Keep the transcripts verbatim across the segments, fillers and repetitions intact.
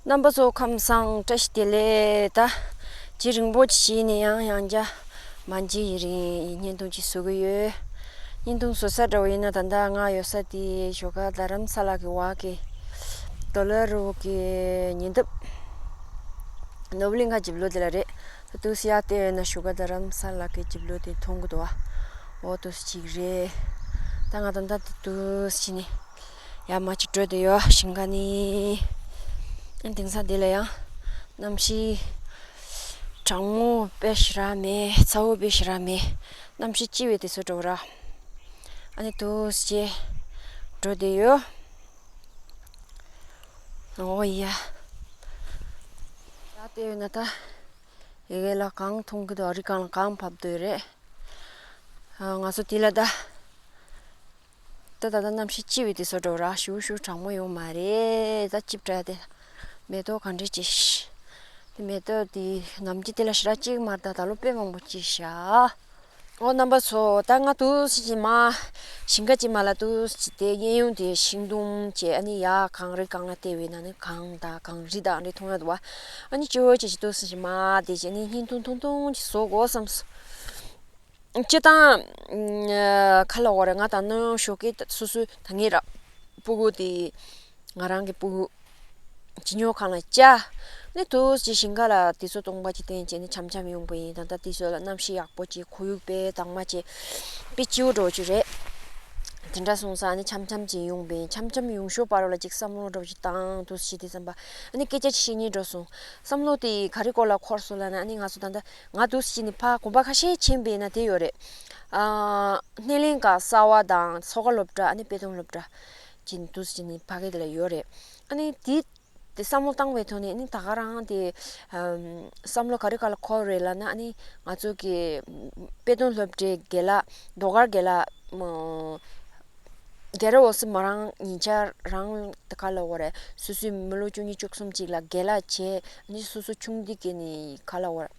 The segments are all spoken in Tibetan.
རྣམ་པ་ཚོ་ཁམས་བཟང་། བཀྲ་ཤིས་བདེ་ལེགས། ད་རྗེས་རིང་པོ་ཅིག་བྱས་ནས་ཡང་ཡང་བསྐྱར་མ་མཇལ་ཡི་རིང་བརྙན་ཐུང་ཅིག་བཟོ་གི་ཡོད། བརྙན་ཐུང་བཟོ་ས་འདྲ་བོ་ཡིན་ན། ད་ལྟ་ང་ཡོད་ས་དེ་བཞུགས་སྒར་རྡ་རམ་ས་ལ་གི་བར་གྱི་རྡོ་ལ་རུ་གི་ཉེ་འདབས་ནོར་བུ་གླིང་ག་རྒྱབ་ལོགས་དེ་ལ་རེད། ད་དུས་སུ་ཡར་བལྟས་ཡོད་ན་བཞུགས་སྒར་རྡ་རམ་ས་ལ་གི་རྒྱབ་ལོགས་དེ་མཐོང་གི་འདུག་བ། འོ་དུས་སུ་ཅིག་རེད། ད་ང་ད་ལྟ་དུས་སུ་ཕྱིན་ནས་ཡར་མར་ཅིག་འགྲོ་བསྡད་ཡོད། ཞིང་ཁ་ནས། ཨ་དེང་སང་འདི་ལ་ཡང་གནམ་གཤིས་གྲང་མོ་དཔེ་ཞེ་དྲག་མེད། ཚ་བོ་དཔེ་ཞེ་དྲག་མེད། གནམ་གཤིས་སྐྱིད་པའི་དུས་ཚོད་འགྲོ་ར། ཨ་ནི་དུས་སུ་ཅིག་འགྲོ་བསྡད་ཡོད། འོ་ཡ། ཡར་བལྟས་ཡོད་ན་ད་ཡ་གི་ལ་གངས་མཐོང་གི་འདུག་རི་སྒང་ལ་གངས་བབས་བསྡད་ཡོད་རེད། ཨ་ང་ཚོ་དེ་ལ་ད། ད་ད་ལྟ་གནམ་གཤིས་སྐྱིད་པའི་དུས་ཚོད་འགྲོ་ར། ཞུ་ཞུ་གྲང་མོ་ཡོད་མ་རེད། ད་ཅིབ་ཏྲ་དེ་མེ་ཏོག་ག་འདྲ་ཅིག་དེ་མེ་ཏོག་དེ་ནམ་རྒྱུན་དེ་ལ་ཞེ་དྲག་ཅིག་མ་རེད། ད་ད་ལོ་དཔེ་མང་པོ་ཅིག་ཤ། ཨོ་རྣམ་པ་ཚོ། ད་ང་དུས་ཅིག་མ་ཞིང་ཁ་ཅིག་མ་ལ་དུས་ཅིག་དེ་གཡས་གཡོན་དེ་ཤིང་སྡོང་བཅས། ཨ་ནི་ཡ་གངས་རི་སྒང་ལ་བལྟས་པས་ན་ནི་གངས་དང་གངས་རི་དང་རེ་མཐོང་ཡ་འདུག་བ། ཨ་ནི་ཅོ་ཅིག་ཅིག་དུས་ཅིག་མ་དེ་ཅིག་ནི་བརྙན་ཐུང་ཐུང་ཐུང་ཅིག་བཟོ་དགོས་བསམ་སོང་། སྤྱིར་བཏང་། ཁ་ལ་འོ་རེད། ང་ད་ནང་ཞོགས་ཀས་སོ་སོའི་ད་ངེད་ར་སྤུ་གུ་དེ། ང་རང་གི་སྤུ་གུ་ཅི་ཉོ་གང་ལ་བཅའ། ནི་དུས་ཅི་ཞིང་ཁ་ལ་དེ་ཚོ་སྟོང་པ་ཅི་བསྟན་བྱས་ནི་འཆམ་འཆམ་ཡོང་པ་ཡིན། ད་ལྟ་དེ་ཚོ་ལ་གནམ་གཤིས་ཡག་པོ་ཅིག་ཁོར་ཡུག་དཔེ་དྭངས་མ་ཅིག་དཔེ་སྐྱིད་པོ་འདྲ་བོ་ཅིག་རེད། དེ་འདྲ་སོང་ཙང་ནི་འཆམ་འཆམ་ཅིག་ཡོང་པ་ཡིན། འཆམ་འཆམ་ཡོང་ཞོར་བར་ལ་ཅིག་བསམ་བློ་འདྲ་བོ་ཅིག་བཏང་དུས་ཅི་དེ་བསམ་པ། ཨ་ནི་སྐད་ཆ་ཅིག་བཤད་སྙིང་འདོད་སོང་། བསམ་བློ་དེ་ག་རེ་སྐོར་ལ་འཁོར་སོང་ལབ་ན། ཨ་ནི་ང་ཚོ་ད་ལྟ་ང་དུས་ཅི་ནི་ཕ་གོམ་པ་ཁ་ཤས་ཕྱིན་པས་ན་དེ་ཡོད་རེད། ཨ་སྣེ་ལེན་ཁང་གསར་པ་དང་མཚོ་ཁ་སློབ་གྲྭ། ཨ་ནི་དཔེ་སྟོན་སློབ་གྲྭ་ཅིག་དུས་ཅི་ནི་ཕ་གི་དེ་ལ་ཡོད་རེད། ཨ་ནི་དེ་དེ་བསམ་བློ་བཏང་བའི་ཐོག་ནས་ཨ་ནི་ད་ག་རང་དེ་ཨམ་བསམ་བློ་ག་རེ་ག་ལ་འཁོར་རེད་ལབ་ན། ཨ་ནི་ང་ཚོ་གི་དཔེ་སྟོན་སློབ་གྲྭའི་དགེ་ལགས་ཟློས་གར་དགེ་ལགས་མ། རྒན་རབས་འོ་སི་མོ་རང་ཉིན་ཆ་རང་དེ་ག་ལ་འོ་རེད། སོ་སོའི་མི་ལོ་བཅུ་གཉིས་བཅུ་གསུམ་ཅིག་ལ་དགེ་ལགས་བྱས་ནི་སོ་སོ་ཆུང་དུས་ཀྱི་ནི་ག་ལ་འོ་རེད།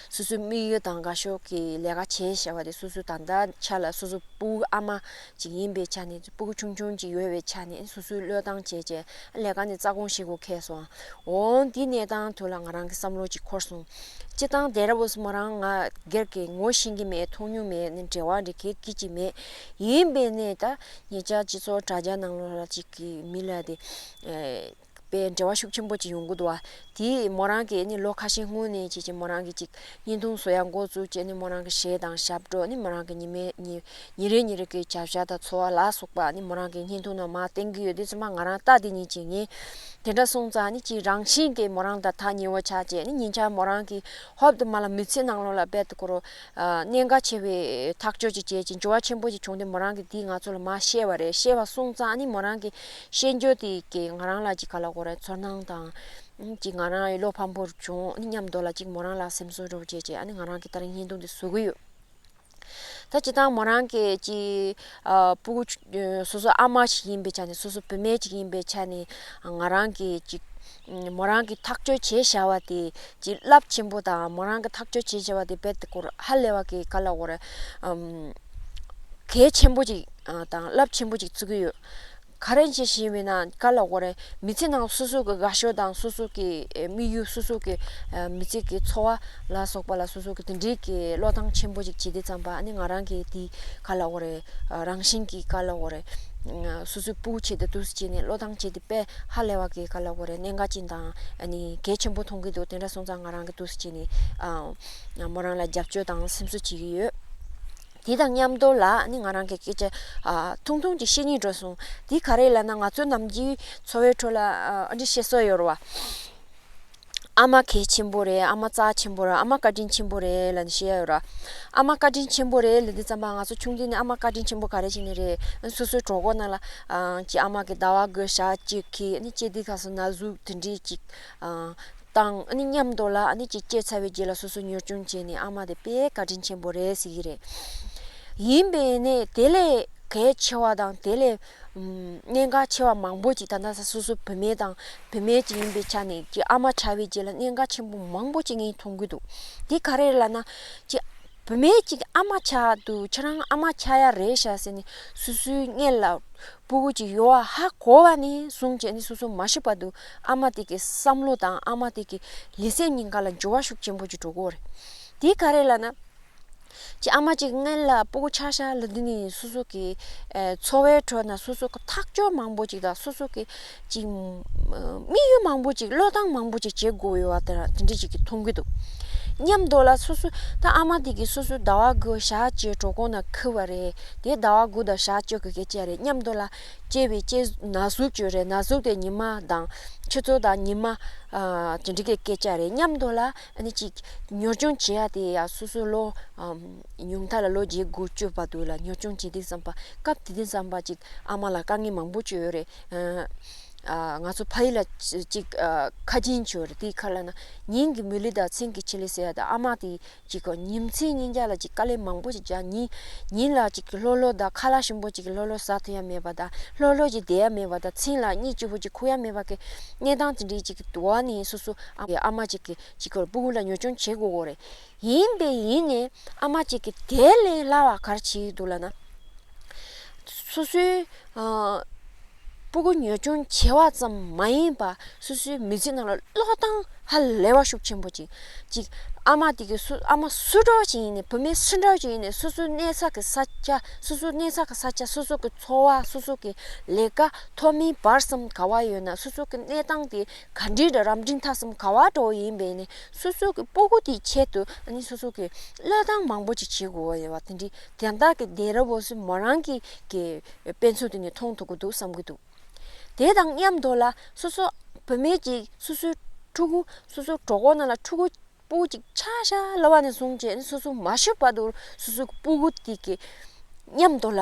སོ་སོའི་དམིགས་ཡུལ་དང་དགའ་ཕྱོགས་ཀྱི་ལས་ཀ་བྱས་བཞག་པ་དེ་སོ་སོའི་ད་ལྟ་ཆ་ལ་སོ་སོ་སྤུ་གུ་ཨ་མ་ཅིག་ཡིན་པའི་ཆ་ནས། སྤུ་གུ་ཆུང་ཆུང་ཅིག་ཡོད་པའི་ཆ་ནས་སོ་སོའི་བློས་བཏང་བྱས་བྱས་ལས་ཀ་ནི་རྩ་དགོངས་བཞེས་དགོས་ཁེལ་སོང་། འོ་འདི་གནས་སྟངས་ཐོག་ལ་ང་རང་གི་བསམ་བློ་ཅིག་འཁོར་སོང་། སྤྱིར་བཏང་རྒན་རབས་འོ་སི་མོ་རང་ང་སྒེར་གྱི་ངོ་ཤེས་ཀྱི་མེད། མཐོང་མྱོང་མེད། ནི་འབྲེལ་བ་འདྲ་གི་སྐད་ཅིག་མེད། ཡིན་པས་ནས་ད་ཉེ་ཆར་སྤྱི་ཚོགས་དྲ་རྒྱ་ནང་ལོགས་ལ་ཅིག་གི་མི་ལ་དེ་ཨེ་དཔེ་འབྲེལ་བ་ཤུགས་ཆེན་པོ་ཅིག་ཡོང་གི་འདུག་བ། དེ་མོ་རང་གིས་ནི་ལོ་ཁ་ཤས་སྔོན་ནས་ཅིག་ཅིག་མོ་རང་གིས་ཅིག་བརྙན་ཐུང་བཟོ་ཡ་འགོ་བཙུགས་བྱས་ནི་མོ་རང་གི་གཞས་དང་ཞབས་བྲོ་ནི་མོ་རང་གི་ཉི་མའི་ཉི་ཉིན་རེ་ཉིན་རེ་གི་བྱ་བཞག་དང་འཚོ་བ་ལ་སོགས་པ་ནི་མོ་རང་གི་བརྙན་ཐུང་ནང་མར་བསྟན་གྱི་ཡོད། དེ་ཚང་མ་ང་རང་ལྟ་དེ་ཉིད་ཅིག་ཡིན། དེ་འདྲ་སོང་ཙང་ནི་ཅིག་རང་བཞིན་གྱིས་མོ་རང་དང་ཐག་ཉེ་བོ་ཆགས་བྱས་ནི་ཉིན་ཆར་མོ་རང་གི་ཧོབ་ཏེ་མར་ལ་མི་ཚེ་ནང་ལོགས་ལ་རྦད་དེ་ཁོ་རང་གནད་འགག་ཆེ་བའི་ཐག་གཅོད་ཅིག་བྱས་ཅིང་འགྱུར་བ་ཆེན་པོ་ཅིག་བྱུང་སྟེ་མོ་རང་གིས་དེ་ང་ཚོ་ལ་མར་བཤད་པ་རེད། བཤད་པ་སོང་ཙང་ནི་མོ་རང་གི་བཤད་འགྱུར་དེ་གིས་ང་རང་ལ་ཅིག་ག་ལ་གོ་རེད། ཚོར་སྣང་དང་ཅིག་ང་རང་བློ་ཕམ་པོ་བྱུང་། ནི་མཉམ་དུ་ལ་ཅིག་མོ་རང་ལ་སེམས་གསོ་འདྲ་བོ་བྱས་བྱས་ཨ་ནི་ང་རང་གིས་ད་རིང་བརྙན་ཐུང་དེ་བཟོ་གི་ཡོད། ད་སྤྱིར་བཏང་མོ་རང་གི་ཅིག་ཨ་སྤུ་གུ་ཆུ་སོ་སོ་ཨ་མ་ཞིག་ཡིན་པའི་ཆ་ནས། སོ་སོ་བུད་མེད་ཅིག་ཡིན་པའི་ཆ་ནས་ང་རང་གི་ཅིག་མོ་རང་གི་ཐག་གཅོད་བྱས་བཞག་པ་དེ་ཅིག་རླབས་ཆེན་པོ་དང་། མོ་རང་གི་ཐག་གཅོད་བྱས་བཞག་པ་དེ་རྦད་དེ་ཁོ་རང་ཧ་ལས་པ་གི་ག་ལ་འོ་རེད། ཨམ་གལ་ཆེན་པོ་ཅིག་ཨ་དང་རླབས་ཆེན་པོ་ཅིག་བརྩི་གི་ཡོད། ག་རེ་བྱས་ཞེས་པས་ན་ག་ལ་འོ་རེད། མི་ཚེ་ནང་སོ་སོ་གི་དགའ་ཕྱོགས་དང་སོ་སོ་གི་ཨེ་དམིགས་ཡུལ། སོ་སོ་གི་ཨེ་མི་ཚེ་གི་འཚོ་བ་ལ་སོགས་པ་ལ་སོ་སོ་གི་དེ་འདྲའི་གི་བློས་བཏང་ཆེན་པོ་ཅིག་བྱེད་དུས་ཙམ་པ་ཨ་ནི་ང་རང་གི་དེ་ག་ལ་འོ་རེད། ཨ་རང་བཞིན་གྱི་ག་ལ་འོ་རེད། ཨ་སོ་སོའི་སྤུ་གུ་ཆེད་དུ་འདུག་སེ་བྱས་ནས་བློས་བཏང་བྱེད་དུས་དཔེ་ཧ་ལས་པ་གི་ག་ལ་འོ་རེད། གནད་འགག་ཅན་དང་ཨ་ནི་གལ་ཆེན་པོ་མཐོང་གི་འདུག་དེ་འདྲ་སོང་ཙང་ང་རང་གི་འདུག་སེ་བྱས་ནས་ཨ་མོ་རང་ལ་རྒྱབ་སྐྱོར་དང་སེམས་གསོ་བྱེད་ཀྱི་ཡོད། དེ་དང་མཉམ་དུ་ལ་ནི་ང་རང་གི་སྐད་ཆ་ཨ་ཐུང་ཐུང་ཅིག་བཤད་སྙིང་འདོད་སོང་། དེ་ག་རེ་ལབ་ན་ང་ཚོའི་ནམ་རྒྱུན་འཚོ་བའི་ཁྲོད་ལ་ཨ་འདི་བཤད་སྲོལ་ཡོད་རེད་བ། ཨ་མ་གལ་ཆེན་པོ་རེད། ཨ་མ་རྩ་ཆེན་པོ་རེད། ཨ་མ་བཀའ་དྲིན་ཆེན་པོ་རེད་ལབ་ནས་བཤད་ཡ་ཡོད་ར། ཨ་མ་བཀའ་དྲིན་ཆེན་པོ་རེད་ལབ་དུས་ཙམ་པ་ང་ཚོ་ཆུང་དུས་ནས་ཨ་མ་བཀའ་དྲིན་ཆེན་པོ་ག་རེ་བྱས་ནས་རེད། སོ་སོའི་གྲོད་ཁོག་ནང་ལ་ཨ་ཅིག་ཨ་མ་གི་ཟླ་བ་དགུ་ཞག་གཅིག་གི་ནི་སྐྱེ་དུས་སྐབས་སུ་ན་ཟུག་དེ་འདྲའི་ཅིག་ཨ། དང་ཨ་ནི་མཉམ་དུ་ལ་ཨ་ནི་ཅིག་སྐྱེས་ཚར་བའི་རྗེས་ལ་སོ་སོ་གཉོར་སྐྱོང་བྱས་ནས་ཨ་མ་དེ་དཔེ་བཀའ་དྲིན་ཆེན་པོ་རེད་ཟེར་གྱི་རེད། ཡིན་པས་ནས་དེ་ལས་གལ་ཆེ་བ་དང་དེ་ལས་ཨམ་གནད་འགག་ཆེ་བ་མང་པོ་ཅིག་ད་ལྟ་སོ་སོ་བུད་མེད་དང་བུད་མེད་ཅིག་ཡིན་པའི་ཆ་ནས་ཀྱི་ཨ་མ་ཆགས་པའི་རྗེས་ལ་གནད་འགག་ཆེན་པོ་མང་པོ་ཅིག་ངས་མཐོང་གི་འདུག་དེ་ག་རེ་རེད་ལབ་ན་ཀྱི་ བུད་མེད་ཅིག་ཨ་མ་ཆགས་འདུག་ཁྱེད་རང་ཨ་མ་ཆགས་ཡ་རེད་ཤག་ཟེར་ནས་སོ་སོའི་སྔོན་ལ་སྤུ་གུ་ཅིག་ཡོད་པ་ཧ་གོ་བ་ནས་བཟུང་བྱས་ནས་སོ་སོ་མ་ཤི་བར་དུ་ཨ་མ་དེ་གི་བསམ་བློ་དང་ཨ་མ་དེ་གི་ལུས་སེམས་གཉིས་ཀ་ལ་འགྱུར་བ་ཤུགས་ཆེན་པོ་ཅིག་འགྲོ་གི་ཡོད་རེད། དེ་ག་རེ་ལབ་ན། ཅིག་ཨ་མ་ཅིག་སྔོན་ལ་སྤུ་གུ་ཆགས་ཤག་ལབ་དུས་ནས་སོ་སོ་གི་ཨེ་འཚོ་བའི་ཁྲོད་ན་སོ་སོ་གི་ཐག་གཅོད་མང་པོ་ཅིག་དང་སོ་སོ་གི་ཅིག་དམིགས་ཡུལ་མང་པོ་ཅིག་བློས་བཏང་མང་པོ་ཅིག་བྱེད་དགོས་ཡོད་པ་དེ་དེ་འདྲ་ཅིག་གི་མཐོང་གི་འདུག་མཉམ་དུ་ལ་སོ་སོ་ད་ཨ་མ་དེ་གིས་སོ་སོ་ཟླ་བ་དགུ་ཞག་གཅིག་གྲོད་ཁོག་ནང་འཁུར་བ་རེད། དེ་ཟླ་བ་དགུ་དང་ཞག་གཅིག་གི་སྐད་ཆ་རེད། མཉམ་དུ་ལ་སྐྱེས་པའི་སྐྱེས་ན་ཟུག་ཅིག་རེད། ན་ཟུག་དེ་ཉི་མ་དང་ཆུ་ཚོད་དང་ཉི་མ། ཨ་དེ་འདྲ་གི་སྐད་ཆ་རེད། མཉམ་དུ་ལ་ཨ་ནི་ཅིག་གཉོར་སྐྱོང་བྱེད་ཡ་དེ་ཡ་སོ་སོ་ལོ་ཨམ་ཉུང་མཐའ་ལ་ལོ་བརྒྱད་དགུ་བཅུ་བར་དུ་ལ་གཉོར་སྐྱོང་བྱེད་དུས་ཙམ་པ་སྐབས་དེ་དུས་ཙམ་པ་ཅིག་ཨ་མ་ལ་དཀའ་ངལ་མང་པོ་བྱུང་ཡོད་རེད། ཨ་ང་ཚོ་ཕ་ཡུལ་ལ་ཅིག་ཨ་ཁ་རྒྱུན་བྱུང་ཡོད་རེད། དེའི་ཁ་ལ་ན་ཉིན་གྱི་མི་ལུས་དང་མཚན་གྱི་ཕྱི་ལུས་ཟེར་ཡ་དང་ཨ་མ་དེ་ཅིག་གོ་ཉིན་མཚན་གཉིས་ཀ་ལ་ཅིག་དཀའ་ལས་མང་པོ་ཅིག་རྒྱག་ཉིན་ཉིན་ལ་ཅིག་ལྷོད་ལྷོད་དང་ཁ་ལག་ཞིམ་པོ་ཅིག་ལྷོད་ལྷོད་ཟ་ཐུབ་ཡ་མེད་པ་དང་ལྷོད་ལྷོད་ཅིག་བསྡད་ཡ་མེད་པ་དང་མཚན་ལ་གཉིད་སྐྱིད་པོ་ཅིག་ཁུག་ཡ་མེད་པ་གི་གནས་སྟངས་དེ་འདྲའི་ཅིག་གི་དུ་བ་ནི་སོ་སོ་ཨ་ཨ་མ་ཅིག་གི་ཅིག་གོ་སྤུ་གུ་ལ་གཉོར་སྐྱོང་བྱེད་དགོས་གོ་རེད། ཡིན་པས་ཡིན་ནས་ཨ་མ་ཅིག་གི་དེ་ལས་སླ་བ་ག་རེ་བྱེད་ཀྱི་འདུག་ལབ་ན། སོ་སོའི་ཨ་སྤུ་གུ་གཉོར་སྐྱོང་བྱེད་པ་ཙམ་མ་ཡིན་པ་སོ་སོའི་མི་ཚེ་ནང་ལ་བློས་བཏང་ཧ་ལས་པ་ཤུགས་ཆེན་པོ་ཅིག་ཅིག་ཨ་མ་དེ་གི་སུ་ཨ་མ་སུ་འདྲ་ཅིག་ཡིན་ནས་བུད་མེད་སུ་འདྲ་ཅིག་ཡིན་ནས་སོ་སོའི་གནས་ས་གི་ས་ཆ་སོ་སོའི་གནས་ས་གི་ས་ཆ་སོ་སོ་གི་འཚོ་བ་སོ་སོ་གི་ལས་ཀ་ཐོག་མའི་བར་གསུམ་ག་བ་ཡོད་ན་སོ་སོ་གི་གནས་སྟངས་དེ་ག་འདྲའི་འདྲ་རབ་འབྲིང་ཐ་གསུམ་ག་བ་འགྲོ་ཡིན་པས་ནས་སོ་སོ་གི་སྤུ་གུ་དེའི་ཆེད་དུ་ཨ་ནི་སོ་སོ་གི་བློས་བཏང་མང་པོ་ཅིག་བྱེད་དགོས་པ་ཡོད་པ་དེ་འདྲའི་དེ་འདྲ་གི་དེ་འདྲ་བོ་སུ་མོ་རང་གི་གི་དཔེ་མཚོན་དེ་ནས་མཐོང་ཐུབ་ཀྱི་འདུག་བསམ་གྱི་འདུག་དེ་དང་མཉམ་དུ་ལ་སོ་སོ་བུད་མེད་ཅིག་སོ་སོའི་ཕྲུ་གུ་སོ་སོའི་གྲོད་ཁོག་ནང་ལ་ཕྲུ་གུ་སྤུ་གུ་ཅིག་ཆགས་ཤག་ལབ་པ་ནས་བཟུང་བྱས་ནས་སོ་སོ་མ་ཤི་བར་དུ་སོ་སོའི་སྤུ་གུ་དེ་གི་མཉམ་དུ་ལ་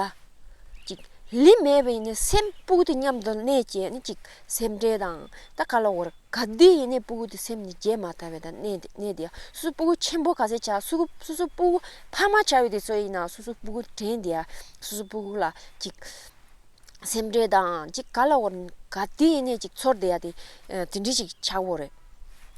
ཅིག་ལུས་མེད་པ་ཡིན་ནའི་སེམས་སྤུ་གུ་དེ་མཉམ་དུ་གནས་བྱས་ནས་ཅིག་སེམས་ཁྲལ་དང་ད་ག་ལ་བོར་ག་དུས་ཡིན་ནའི་སྤུ་གུ་དེ་སེམས་ནས་བརྗེད་མ་ཐུབ་པའི་ད་གནས་དེ་གནས་དེ་ཡ་སོ་སོ་སྤུ་གུ་ཆེན་པོ་ག་ཚད་ཆགས་སོ་སོ་སོ་སོ་སྤུ་གུ་ཕ་མ་ཆགས་པའི་དུས་ཚོད་ཡིན་ན་སོ་སོ་སྤུ་གུ་དྲན་དེ་ཡ་སོ་སོ་སྤུ་གུ་ལ་ཅིག་སེམས་ཁྲལ་དང་ཅིག་ག་ལ་བོར་ག་དུས་ཡིན་ནའི་ཅིག་ཚོར་བསྡད་ཡ་དེ་ཨ་དེ་འདྲ་ཞིག་ཆགས་ཡོད་རེད།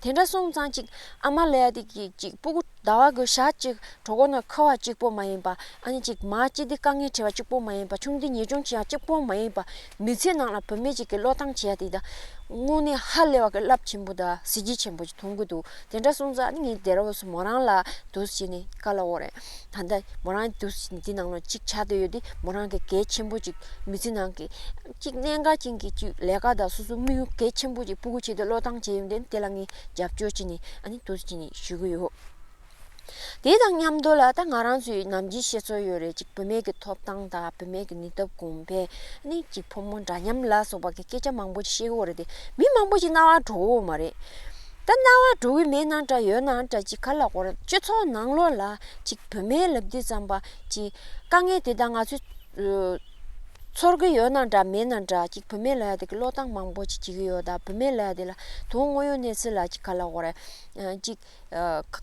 དེ་འདྲ་སོང་ཙང་ཅིག་ཨ་མ་ལབ་ཡ་དེ་གི་ཅིག་སྤུ་གུ་ཟླ་བ་དགུ་ཞག་གཅིག་གྲོད་ཁོག་ནང་འཁོར་བ་གཅིག་པོ་མ་ཡིན་པ་ཨ་ནི་ཅིག་མ་སྤྱི་བདེ་དཀའ་ངལ་འཕྲད་པ་གཅིག་པོ་མ་ཡིན་པ་ཆུང་དུས་ཉེས་སྐྱོན་བྱེད་ཡ་གཅིག་པོ་མ་ཡིན་པ་མི་ཚེ་ནང་ལ་བུད་མེད་ཅིག་གི་བློས་བཏང་བྱེད་ཡ་དེ་ད་དངོས་གནས་ཧ་ལས་པ་གི་རླབས་ཆེན་པོ་དང་གཟི་བརྗིད་ཆེན་པོ་ཅིག་མཐོང་གི་འདུག་དེ་འདྲ་སོང་ཙང་ཨ་ནི་ངས་དེ་ར་བོ་སུ་མོ་རང་ལ་འདུག་སེ་བྱས་ནས་ག་ལ་བོར་རེད། ད་ལྟ་མོ་རང་འདུག་སེ་བྱས་ནས་འདི་ནང་ལ་གཅིག་ཆགས་བསྡད་ཡོད་དེ་མོ་རང་གི་གལ་ཆེན་པོ་ཅིག་མི་ཚེ་ནང་གི་གཅིག་གནད་འགག་ཅན་གྱི་གཅིག་ལས་ཀ་དང་སོ་སོའི་དམིགས་ཡུལ་གལ་ཆེན་པོ་ཅིག་སྤུ་གུ་ཆེད་དུ་བློས་བཏང་བྱས་ཡོང་དུས་དེ་ལ་ངས་རྒྱབ་སྐྱོར་བྱས་ནས་ཨ་ནི་འདུག་སེ་བྱས་ནས་ཞུ་གི་ཡོད། དེ་དང་མཉམ་དུ་ལ་ད་ང་རང་ཚོའི་ནམ་རྒྱུན་བཤད་སྲོལ་ཡོད་རེད། ཅིག་བུད་མེད་ཀྱི་ཐོབ་ཐང་དང་བུད་མེད་ཀྱི་ནུས་སྟོབས་གོང་འཕེལ་ནི་ཅིག་ཕོ་མོ་འདྲ་མཉམ་ལ་སོགས་པ་གི་སྐད་ཆ་མང་པོ་ཅིག་བཤད་ཀྱི་ཡོད་རེད་དེ་མི་མང་པོ་ཅིག་རྣ་བར་འགྲོ་གི་ཡོད་མ་རེད། ད་རྣ་བར་འགྲོ་གི་མེད་ན་འདྲ་ཡོད་ན་འདྲ་ཅིག་ག་ལ་གོ་རེད། སྤྱི་ཚོགས་ནང་ལོགས་ལ་ཅིག་བུད་མེད་ལབ་དུས་ཙམ་པ་ཅིག་དཀའ་ངལ་དེ་དག་ང་ཚོས་ཚོར་གི་ཡོད་ན་འདྲ་མེད་ན་འདྲ་ཅིག་བུད་མེད་ལབ་ཡ་དེ་གི་བློས་བཏང་མང་པོ་ཅིག་བྱེད་ཀྱི་ཡོད། ད་བུད་མེད་ལབ་ཡ་དེ་ལ་དོན་དངོས་ཡོད་གནས་ཚུལ་ལ་ཅིག་ག་ལ་གོ་རེད། ཅིག་ཨ་ཁ་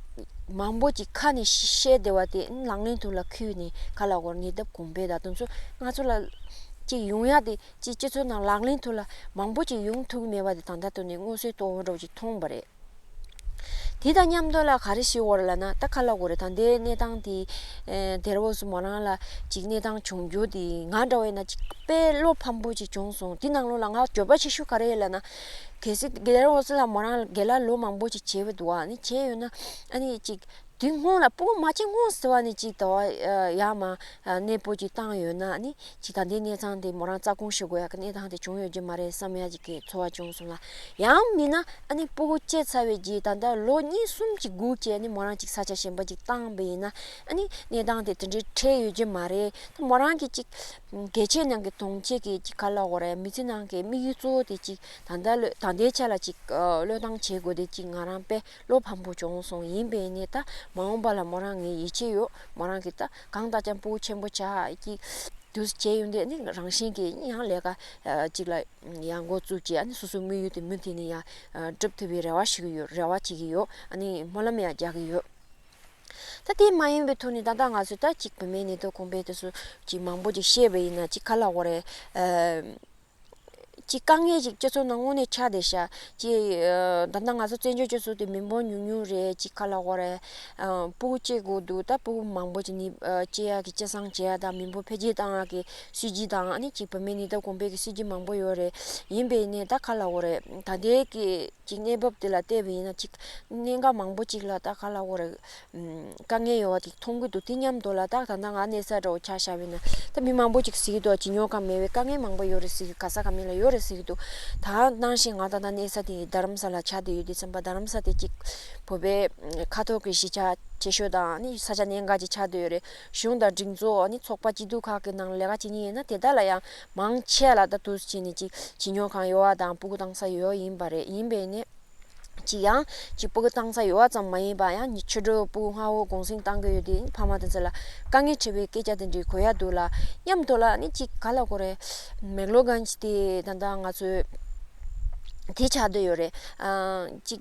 མང་པོ་ཅིག་ཁ་ནས་བཤད་བསྡད་པ་དེ་ལག་ལེན་དུ་ལ་འཁྱོལ་ནས་ག་ལ་གོ་ནུས་སྟོབས་གོང་འཕེལ་དང་དེ་ཚོ་ང་ཚོ་ལ་ཅིག་ཡོང་ཡ་དེ་ཅིག་སྤྱི་ཚོགས་ནང་ལག་ལེན་དུ་ལ་མང་པོ་ཅིག་ཡོང་ཐུབ་མེད་པ་དེ་ད་ལྟ་དུ་ནས་མངོན་གསལ་དོད་པོ་འདྲ་བོ་ཅིག་མཐོང་བ་རེད། དེ་དང་མཉམ་དུ་ལ་ག་རེ་ཞིག་ཡོད་རེད་ལབ་ན་ད་ག་ལ་གོ་རེད། ད་ལྟའི་གནས་སྟངས་དེ་ཨེ་དེར་འོ་སུ་མོ་རང་ལ་ཅིག་གནས་སྟངས་བྱུང་རྒྱུ་དེ་ང་འདྲ་བས་ན་ཅིག་དཔེ་བློ་ཕམ་པོ་ཅིག་བྱུང་སོང་། དེ་ནང་ལོགས་ལ་ང་འགྱོད་པ་ཆེ་ཤོས་ག་རེ་ཡོད་ལབ་ན། གལ་སྲིད་དེར་འོ་སུ་ལ་མོ་རང་རྒན་ལགས་ལོ་མང་པོ་ཅིག་བྱས་པ་འདུག་ཨ་ནི་བྱས་ཡོད་ན་ཨ་ནི་ཅིག་དེ་སྔོན་ལ་སྤུ་གུ་མ་སྐྱེས་སྔོན་ཟེར་བ་ནི་ཅིག་ད་བ་ཡར་མར་གནས་སྤོ་ཅིག་བཏང་ཡོད་ན་ཨ་ནི་ཅིག་ད་ལྟའི་གནས་སྟངས་དེ་མོ་རང་རྩ་དགོངས་ཞུ་དགོས་ཡ་གི་གནས་སྟངས་དེ་བྱུང་ཡོད་ཀྱི་མ་རེད་བསམ་ཡ་ཅིག་གི་ཚོར་བ་བྱུང་སོང་ལ། ཡང་མིན་ན་ཨ་ནི་སྤུ་གུ་སྐྱེས་ཚར་བའི་རྗེས་ད་ལྟ་ལོ་གཉིས་གསུམ་ཅིག་སྒུག་བྱས་ཨ་ནི་མོ་རང་ཅིག་ས་ཆ་གཞན་པ་ཅིག་བཏང་བ་ཡིན་ན་ཨ་ནི་གནས་སྟངས་དེ་དེ་འདྲའི་འཕྲད་ཡོད་ཀྱི་མ་རེད། ད་མོ་རང་གི་ཅིག་གལ་ཆེ་ནང་གི་དོན་ཆེ་གི་ཅིག་ག་ལ་འོ་རེད། མི་ཚེ་ནང་གི་དམིགས་ཡུལ་གཙོ་བོ་དེ་ཅིག་ད་ལྟ་ལོ་ད་ལྟའི་ཆ་ལ་ཅིག་བློས་བཏང་བྱེད་དགོས་དེ་ཅིག་ང་རང་དཔེ་བློ་ཕམ་པོ་བྱུང་སོང་། ཡིན་པས་ནི་ད་མ་འོངས་པ་ལ་མོ་རང་ངས་ཡིད་ཆེས་ཡོད། མོ་རང་གིས་ད་གང་ལྟར་ཀྱང་སྤུ་གུ་ཆེན་པོ་ཆགས་ཀྱི་དུས་བྱས་ཡོང་དུས་ནི་རང་བཞིན་གྱིས་ཡང་ལས་ཀ་ཅིག་ལ་ཡང་འགོ་བཙུགས་བྱས་ཨ་ནི་སོ་སོའི་དམིགས་ཡུལ་དེ་མུ་མཐུད་ནས་ཡང་འགྲུབ་ཐུབ་པའི་རེ་བ་ཞུ་གི་ཡོད། རེ་བ་བྱེད་ཀྱི་ཡོད། ཨ་ནི་སྨོན་ལམ་ཡང་རྒྱག་གི་ཡོད། ད་དེ་མ་ཡིན་པའི་ཐོག་ནས་ད་ལྟ་ང་ཚོས་ད་ཅིག་བུད་མེད་ནུས་སྟོབས་གོང་འཕེལ་དེ་ཚོ་ཅིག་མང་པོ་ཅིག་བཤད་པ་ཡིན་ན་ཅིག་ག་ལ་འོ་རེད། ཨ། ཅིག་དཀའ་ངལ་ཅིག་སྤྱི་ཚོགས་ནང་དངོས་གནས་ཆགས་བསྡད་ཤག་ཅིག་ཨ་ད་ལྟ་ང་ཚོ་བཙན་བྱོལ་སྤྱི་ཚོགས་དེ་མི་འབོར་ཉུང་ཉུང་རེད། ཅིག་ག་ལབ་དགོས་རེད། ཨ་སྤུ་གུ་སྐྱེ་དགོས་འདུག་ད་སྤུ་གུ་མང་པོ་ཅིག་ནི་ཨ་སྐྱེ་ཡག་གི་སྐྱེད་སྲིང་བྱེད་ཡག་དང་མི་འབོར་འཕེལ་རྒྱས་བཏང་ཡག་གི་སྲིད་ཇུས་དང་ཨ་ནི་ཅིག་བུད་མེད་ནད་དུག་གོང་འཕེལ་གྱི་སྲིད་ཇུས་མང་པོ་ཡོད་རེད། ཡིན་པས་ནས་ད་ག་ལབ་དགོས་རེད། ད་ལྟའི་གི་ཅིག་གནས་བབ་དེ་ལ་བལྟས་པ་ཡིན་ན་ཅིག་གནད་འགག་མང་པོ་ཅིག་ལ་ད་ག་ལབ་དགོས་རེད། ཨམ་དཀའ་ངལ་ཡོད་པ་དེ་མཐོང་གི་འདུག་དེ་མཉམ་དུ་ལ་ད་ད་ལྟ་ང་གནས་ས་འདྲ་བོ་ཆ་བཞག་པ་ཡིན་ན་ད་མི་མང་པོ་ཅིག་ཟེར་གྱི་འདུག་བྱིས་སྨྱོ་ཁང་མེད་པའི་དཀའ་ངལ་མང་པོ་ཡོད་རེད་ཟེར་གྱི། ག་ས་ག་མི་ལ་ཡོད་རེད་ཟེར་གྱི་འདུག་ད་ནང་བཞིན་ང་ད་ལྟ་གནས་ས་དེ་རྡ་རམ་ས་ལ་ཆགས་བསྡད་ཡོད་དུས་ཙམ་པ་རྡ་རམ་ས་དེ་ཅིག་བོད་པའི་ཁ་ཐོར་གྱི་གཞིས་ཆགས་ཆེ་ཤོས་དང་ནི་ས་ཆ་གནད་འགག་ཅིག་ཆགས་བསྡད་ཡོད་རེད། གཞུང་དང་སྒྲིག་འཛུགས་ནི་ཚོགས་པ་སྐྱིད་སྡུག་ཁག་གི་ནང་ལས་ཀ་བྱེད་མཁན་ཡིན་ན་དེ་དག་ལ་ཡང་མང་ཆེ་ལ་ད་དུས་ཕྱིན་ནས་ཅིག་བྱིས་སྨྱོ་ཁང་ཡོད་པ་དང་སྤུ་གུ་བཏང་ས་ཡོད་ཡིན་པ་རེད། ཡིན་པས་ནས་ཅིག་ཡང་ཅིག་སྤུ་གུ་བཏང་ས་ཡོད་པ་ཙམ་མ་ཡིན་པ་ཡང་ཕྱི་དྲོ་སྤུ་གུ་སྔ་པོ་གུང་སེང་བཏང་གི་ཡོད་དུས་ཕ་མ་དེ་ཚོ་ལ་དཀའ་ངལ་འཕྲད་པའི་སྐད་ཆ་དེ་འདྲའི་གོ་ཡ་འདུག་ལ། མཉམ་དུ་ལ་ནི་ཅིག་ག་ལབ་དགོས་རེད། མེག་ལོར་གྷན་ཇི་དེ་ད་ལྟ་ང་ཚོའི་དེ་ཆགས་བསྡད་ཡོད་རེད། ཨ་ཅིག་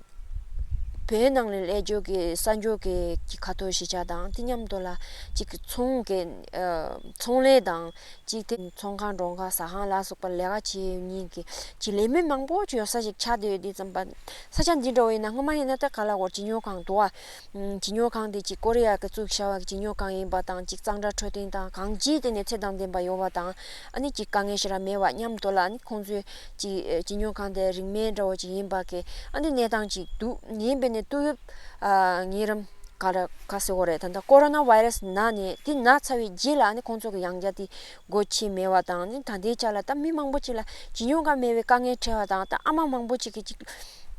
བོད་ནང་ལ་སླེབས་འཇུག་གི་གསར་འབྱོར་གྱི་གི་ཁ་ཐོར་གཞིས་ཆགས་དང་དེ་མཉམ་དུ་ལ་ཅིག་ཚོང་གི་ཨ་ཚོང་ལས་དང་ཅིག་དེ་ཚོང་ཁང་མགྲོན་ཁང་ཟ་ཁང་ལ་སོགས་པ་ལས་ཀ་བྱེད་མཁན་གྱི་ཅིག་ལས་མི་མང་པོ་ཅིག་ཡོད་ས་ཞིག་ཆགས་བསྡད་ཡོད་དུས་ཙམ་པ། ས་ཆ་འདི་འདྲ་བོ་ཡིན་ན་སྔོན་མ་ཡིན་ན་ད་ག་ལབ་དགོས་རེད། བྱིས་སྨྱོ་ཁང་འདུག་བ། ཨམ་བྱིས་སྨྱོ་ཁང་དེ་ཅིག་ཀོ་རི་ཡ་གི་བཙུགས་བཞག་པ་གི་བྱིས་སྨྱོ་ཁང་ཡིན་པ་དང་ཅིག་གཙང་སྦྲ་འཕྲོད་བསྟེན་དང་གང་ཅིའི་ཐད་ནས་ཚད་དང་ལྡན་པ་ཡོད་པ་དང་ཨ་ནི་ཅིག་དཀའ་ངལ་ཞེ་དྲག་མེད་པ་མཉམ་དུ་ལ་ཨ་ནི་ཁོང་ཚོའི་ཅིག་ཨེ་བྱིས་སྨྱོ་ཁང་དེ་རིན་མེད་འདྲ་བོ་ཅིག་ཡིན་པ་གི་ཨ་ནི་གནས་སྟངས་ཅིག་འདུག་ཡིན་པས་ནས་ཏོག་དབྱིབས་ཨ་ངེས་རམ་ག་རེ་ག་ཟེར་དགོས་རེད། ད་ལྟ་ཀོ་རོ་ན་བྷའི་རེ་སི་ན་ནས་དེ་ན་ཚར་བའི་རྗེས་ལ་ཨ་ནི་ཁོང་ཚོ་གི་ཡང་བསྐྱར་དེ་སྒོ་ཕྱེ་མེད་པ་དང་ཨ་ནི་ད་ལྟའི་ཆ་ལ་ད་མི་མང་པོ་ཅིག་ལ་བྱིས་སྨྱོ་ཁང་མེད་པའི་དཀའ་ངལ་འཕྲད་པ་དང་ད་ཨ་མ་མང་པོ་ཅིག་གིས་ཅིག་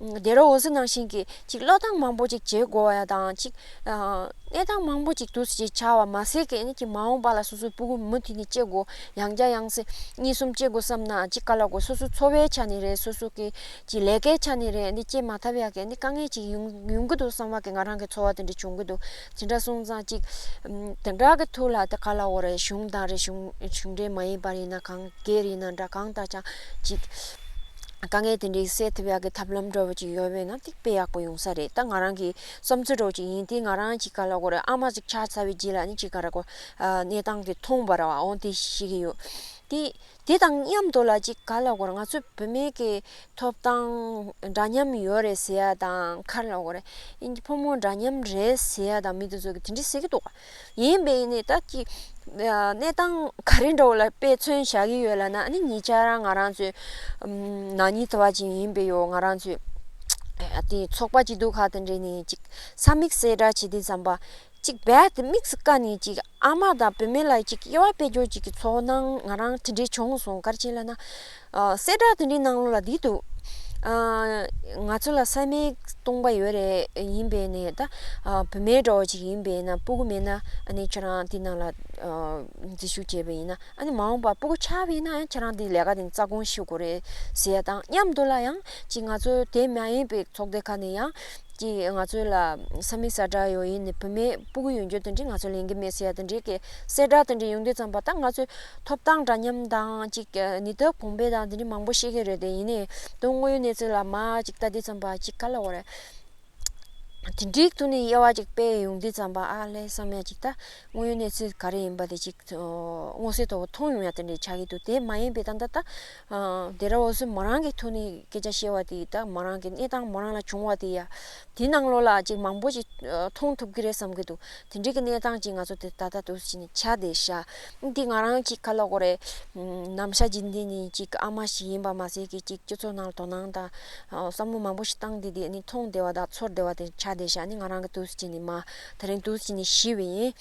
ཨ་ཌེ་ར་འོད་ཟེར་ནང་བཞིན་གྱི་ཅིག་བློས་བཏང་མང་པོ་ཅིག་བྱེད་དགོས་པ་ཡ་དང་ཅིག་ཨ་གནས་སྟངས་མང་པོ་ཅིག་འདུག་སེ་ཅིག་ཆགས་པ་མ་ཟད་ཀྱི་ཨ་ནི་ཅིག་མ་འོངས་པ་ལ་སོ་སོའི་སྤུ་གུ་མུ་མཐུད་ནས་སྐྱེ་དགོས། ཡང་བསྐྱར་ཡང་སེ་གཉིས་གསུམ་སྐྱེ་དགོས་བསམ་ན་ཅིག་ག་ལབ་དགོས། སོ་སོའི་འཚོ་བའི་ཆ་ནས་རེད། སོ་སོ་གི་ཅིག་ལས་ཀའི་ཆ་ནས་རེད། ཨ་ནི་སྐྱེ་མ་ཐུབ་ཡ་གི་ཨ་ནི་དཀའ་ངལ་ཅིག་ཡོང་ཡོང་གི་འདུག་བསམ་པ་གི་ང་རང་གི་ཚོར་བ་དེ་འདྲ་བྱུང་གི་འདུག་དེ་འདྲ་སོང་ཙང་ཅིག་ཨམ་དེ་འདྲ་གི་ཐོག་ལ་ད་ག་ལབ་དགོས་རེད། གཞུང་དང་རེད། གཞུང་གཞུང་འབྲེལ་མ་ཡིན་པ་ཡིན་ན་གང་སྒེར་ཡིན་ན་འདྲ་གང་ལྟར་ཀྱང་ཅིག་དཀའ་ངལ་དེ་འདྲའི་སེལ་ཐུབ་ཡག་གི་ཐབས་ལམ་འདྲ་བོ་ཅིག་ཡོད་པས་ན་དེ་དཔེ་ཡག་པོ་ཡོང་ས་རེད། ད་ང་རང་གི་བསམ་ཚུལ་འདྲ་བོ་ཅིག་ཡིན། དེ་ང་རང་ཅིག་ག་ལབ་དགོས་རེད། ཨ་མ་ཅིག་ཆགས་ཚར་བའི་རྗེས་ལ་ནི་ཅིག་ག་རེ་གོ་ཨ་གནས་སྟངས་དེ་མཐོང་བ་རེད་བ། འོང་དེ་ཤེས་ཀྱི་ཡོད། དེ་དེ་དང་མཉམ་དུ་ལ་ཅིག་ག་ལབ་དགོས་རེད། ང་ཚོ་བུད་མེད་ཀྱི་ཐོབ་ཐང་འདྲ་མཉམ་ཡོད་རེད་ཟེར་ཡ་དང་ག་རེ་ལབ་དགོས་རེད། ཨིན་ཕོ་མོ་འདྲ་མཉམ་རེད་ཟེར་ཡ་དང་མི་དེ་ཚོ་གི་དེ་འདྲ་ཟེར་གྱི་འདུག་ག་ཡིན་པས་ནི་ད་ཅིག་གནས་སྟངས་ག་རེ་འདྲ་བོ་ལ་དཔེ་མཚོན་བཞག་གི་ཡོད་ལབ་ན་ཨ་ནི་ཉེ་ཆར་རང་ང་རང་ཚོའི་ཨམ་ན་ནིང་དུ་བ་ཅིག་ཡིན་པས་ཡོད། ང་རང་ཚོའི་ཨ་དེ་ཚོགས་པ་སྐྱིད་སྡུག་ཁག་དེ་འདྲས་ནས་ཅིག་ས་མིག་གསལ་བསྒྲགས་བྱེད་དུས་ཙམ་པ་ཅིག་རྦད་དེ་དམིགས་སུ་བཀར་ནས་ཅིག་ཨ་མ་དང་བུད་མེད་ལ་ཅིག་དབྱེ་བ་སྤེལ་རྒྱུ་ཅིག་གི་ཚོར་སྣང་ང་རང་དེ་འདྲས་བྱུང་སོང་། ག་རེ་བྱས་ལབ་ན། ཨ་གསལ་བསྒྲགས་དེ་འདྲའི་ནང་ལོགས་ལ་འདི་འདུག་ཨ་ང་ཚོ་ལ་ས་མིག་སྟོང་པ་ཡོད་རེད། ཡིན་པས་ནས་ད་ཨ་བུད་མེད་འདྲ་བོ་ཅིག་ཡིན་པས་ན་སྤུ་གུ་མེད་ན་ཨ་ནི་ཁྱོད་རང་དེ་ནང་ལ་ཨ་འཛུལ་ཞུགས་བྱས་པ་ཡིན་ན་ཨ་ནི་མ་འོངས་པ་སྤུ་གུ་ཆགས་པ་ཡིན་ན་ཡང་ཁྱོད་རང་དེ་ལས་ཀ་དེ་རྩ་དགོངས་ཞུ་དགོས་རེད་ཟེར་ཡ་དང་མཉམ་དུ་ལ་ཡང་ཅིག་ང་ཚོ་དེ་མ་ཡིན་པའི་ཚོགས་སྡེ་ཁག་ནས་ཡང་ཅིག་ང་ཚོ་ལ་ས་མིག་གསལ་བསྒྲགས་ཡོད་ཡིན་ནི་བུད་མེད་སྤུ་གུ་ཡོད་རྒྱུ་དེ་འདྲ་ང་ཚོ་ལེན་གི་མེད་ཟེར་ཡ་དེ་འདྲའི་གི་གསལ་བསྒྲགས་དེ་འདྲ་ཡོང་དུས་ཙམ་པ་ད་ང་ཚོས་ཐོབ་ཐང་འདྲ་མཉམ་དང་ཅིག་ནད་དུག་གོང་འཕེལ་དང་དེ་འདྲ་མང་པོ་ཤེས་ཀྱི་རེད་དེ། ཡིན་ནའི་དོན་དངོས་ཡོད་གནས་ཚུལ་ལ་མ་ཅིག་ལྟ་དུས་ཙམ་པ་ཅིག་ག་ལབ་དགོས་རེད། དེ་འདྲའི་ཐོག་ནས་དབྱེ་བ་ཅིག་སྤེལ་ཡོང་དུས་ཙམ་པ་ཨ་ལས་བསམ་ཡ་ཅིག་ད་དངོས་ཡོད་གནས་ཚུལ་ག་རེ་ཡིན་པ་དེ་ཅིག་མངོན་གསལ་དོད་པོ་མཐོང་ཡོང་ཡ་དེ་འདྲའི་ཆགས་ཀྱི་འདུག་དེ་མ་ཡིན་པའི་ད་ལྟ་ད་ཨ་ཌེ་ར་འོད་ཟེར་མོ་རང་གི་ཐོག་ནས་སྐད་ཆ་བཤད་པ་དེ་ད་མོ་རང་གི་གནས་སྟངས་མོ་རང་ལ་བྱུང་བ་དེ་ཡ། དེ་ནང་ལོགས་ལ་ཅིག་མང་པོ་ཅིག་ཨ་མཐོང་ཐུབ་ཀྱི་རེད་བསམ་གྱི་འདུག་དེ་འདྲའི་གི་གནས་སྟངས་ཅིག་ང་ཚོ་དེ་ད་ལྟ་འདུག་སེ་བྱས་ནས་ཆགས་བསྡད་ཤག་འདི་ང་རང་ཅིག་ག་ལབ་དགོས་རེད། ནམ་ཞག་རྗེས་འདི་ནས་ཅིག་ཨ་མ་ཞིག་ཡིན་པ་མ་ཟད་ཀྱི་ཅིག་སྤྱི་ཚོགས་ནང་ལ་དོ་སྣང་དང་ཨ་བསམ་བློ་མང་པོ་ཞིག་བཏང་བསྡད་དེ་ནི་མཐོང་བསྡད་པ་དང་ཚོར་བསྡད་པ་དེ་ཆགས་བསྡད་ཤག་ནི་ང་རང་གི་འདུག་སེ་བྱས་ནས་མ་དེ་རིང་འདུག་སེ་བྱས་ནས་ཞུས་པ་ཡིན།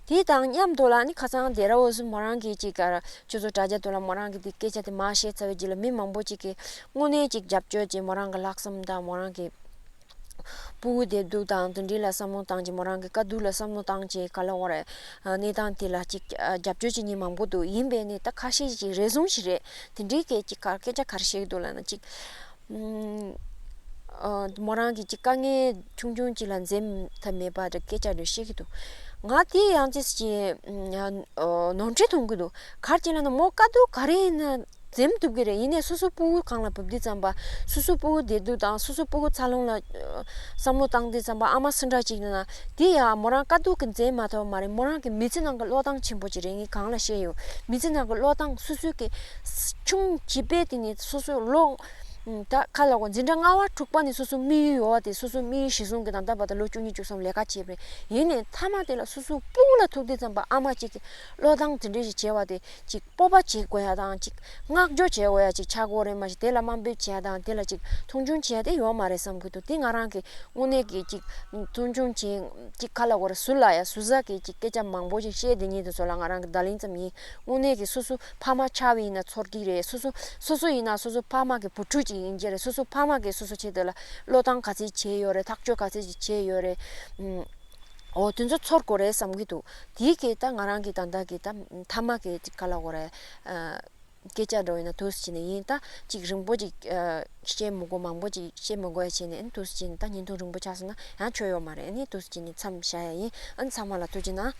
དེ་དང་མཉམ་དུ་ལ་ནི་ཁ་སང་ཌེ་ར་འོད་ཟེར་མོ་རང་གིས་ཅིག་ག་ཁྱོད་ཚོ་དྲ་རྒྱ་དུ་ལ་མོ་རང་གིས་འདི་སྐད་ཆ་དེ་མ་བཤད་ཚར་བའི་རྗེས་ལ་མི་མང་པོ་ཅིག་གིས་དངོས་གནས་ཅིག་རྒྱབ་སྐྱོར་ཅིག་མོ་རང་གི་ལྷག་བསམ་དང་མོ་རང་གི་སྤུ་གུ་བདེ་སྡུག་དང་དེ་འདྲའི་ལ་བསམ་བློ་བཏང་ཅིག་མོ་རང་གི་དཀའ་སྡུག་ལ་བསམ་བློ་བཏང་ཅིག་ག་ལབ་དགོས་རེད། གནས་སྟངས་དེ་ལ་ཅིག་རྒྱབ་སྐྱོར་བྱེད་མཁན་མང་པོ་འདུག་ཡིན་པས་ནི་ད་ཁ་ཤས་ཅིག་རེ་ཟུང་ཞིག་རེད། དེ་འདྲའི་སྐད་ཅིག་ག་སྐད་ཆ་ག་རེ་བཤད་ཀྱི་འདུག་ལབ་ན་ཅིག་ཨ་མོ་རང་གིས་ཅིག་དཀའ་ངལ་ཆུང་ཆུང་ཅིག་ལ་འཛེམ་ཐབས་མེད་པ་འདྲ་སྐད་ཆ་འདྲ་བཤད་ཀྱི་འདུག་ང་དེ་ཡང་ཅིག་ཅིག་ཨ་ནོར་འཁྲུལ་མཐོང་གི་འདུག་ག་རེ་བྱས་ལབ་ན་མོ་དཀའ་སྡུག་ག་རེ་ཡིན་ན་ འཛེམ་ཐུབ་ཀྱི་རེད། ཡིན་ནའི་སོ་སོ་སྤུ་གུ་སྒང་ལ་བབས་དུས་ཙམ་པ། སོ་སོ་སྤུ་གུ་བདེ་སྡུག་དང་སོ་སོ་སྤུ་གུ་འཚར་ལོངས་ལ་ཨ། བསམ་བློ་བཏང་དུས་ཙམ་པ། ཨ་མ་སུ་འདྲ་ཅིག་ཡིན་ན་དེ་ཡང་མོ་རང་དཀའ་སྡུག་གི་འཛེམ་མ་ཐུབ་མ་རེད། མོ་རང་གི་མི་ཚེ་ནང་གི་བློས་བཏང་ཆེན་པོ་ཅིག་རེད། ངས་གང་ལ་བཤད་ཡོད། མི་ཚེ་ནང་གི་བློས་བཏང་སོ་སོའི་གི་ཆུང་བྱིས་པའི་དེ་ནས་སོ་སོའི་ལོ་ད་ག་ལ་གོ་འཛིན་གྲྭ་ལྔ་པ་དྲུག་པ་ནས་སོ་སོ་དམིགས་ཡུལ་ཡོད་པ་དེ། སོ་སོ་དམིགས་ཡུལ་གཞི་བཟུང་གི་ད་ལྟ་བར་དུ་ལོ་བཅུ་གཉིས་བཅུ་གསུམ་ལས་ཀ་བྱས་པ་རེད། ཡིན་ནའི་མཐའ་མ་དེ་ལ་སོ་སོ་སྤུ་གུ་ལ་ཐུག་དུས་ཙམ་པ་ཨ་མ་གཅིག་གིས་བློས་བཏང་དེ་འདྲ་ཞིག་བྱས་པ་དེ་ཅིག་སྤོབས་པ་བྱེད་དགོས་ཡ་དང་། ཅིག་བསྔགས་བརྗོད་བྱེད་དགོས་ཡ་ཅིག་ཆགས་དགོས་རེད། མ་གཞི་དེ་ལ་དམའ་འབེབས་བྱེད་ཡ་དང་དེ་ལ་ཅིག་མཐོང་ཆུང་བྱེད་ཡ་དེ་ཡོད་མ་རེད་བསམ་གྱི་འདུག་དེ་ང་རང་གི་དངོས་གནས་ཀྱི་ཅིག་མཐོང་ཆུང་བྱེད་ཅིག་ག་ལ་གོ་རེད། ཟུར་ལ་ཡ་ཟུར་ཟ་གི་ཅིག་སྐད་ཆ་མང་པོ་ཅིག་བཤད་དེ་ཉིད་དུ་ཚོ་ལ་ང་རང་གི་བརྡ་ལན་ཙམ་ཡིན། དངོས་གནས་ཀྱི་སོ་སོ་ཕ་མ་ཆགས་པ་ཡིན་ན་ཚོར་གྱི་རེད། སོ་སོ་སོ་སོ་ཡིན་ན་སོ་སོ་ཕ་མ་གི་བུ་ཕྲུག་ཅིག་ཡིན་གྱི་རེད། སོ་སོ་ཕ་མ་གིས་སོ་སོ་ཆེད་དུ་ལ་བློས་བཏང་ག་ཚད་ཅིག་བྱས་ཡོད་རེད། ཐག་གཅོད་ག་ཚད་ཅིག་བྱས་ཡོད་རེད། ཨུམ། འོ་དེ་ཚོ་ཚོར་དགོས་རེད་བསམ་གྱི་འདུག་དེའི་གི་ད་ང་རང་གི་ད་ལྟ་གི་ད་མཐའ་མ་གི་ཅིག་ག་ལ་གོ་རེད། ཨ། སྐད་ཆ་འདྲ་བོ་ཡིན་ན་འདུག་སེ་བྱས་ནས་ཡིན། ད་ཅིག་རིང་པོ་ཅིག་ཨ། བཤད་མི་དགོས། མང་པོ་ཅིག་བཤད་མི་དགོས་ཡ་བྱས་ནས་འདུག་སེ་བྱས་ནས་ད་བརྙན་ཐུང་རིང་པོ་ཆགས་སོང་ན་ཡང་ཆོ་ཡོད་མ་རེད། ཨ་ནི་འདུག་སེ་བྱས་ནས་མཚམས་བཞག་ཡ་ཡིན། ཨ་ནི་ཚང་མ་ལ་ཐུགས་རྗེ་གནང་།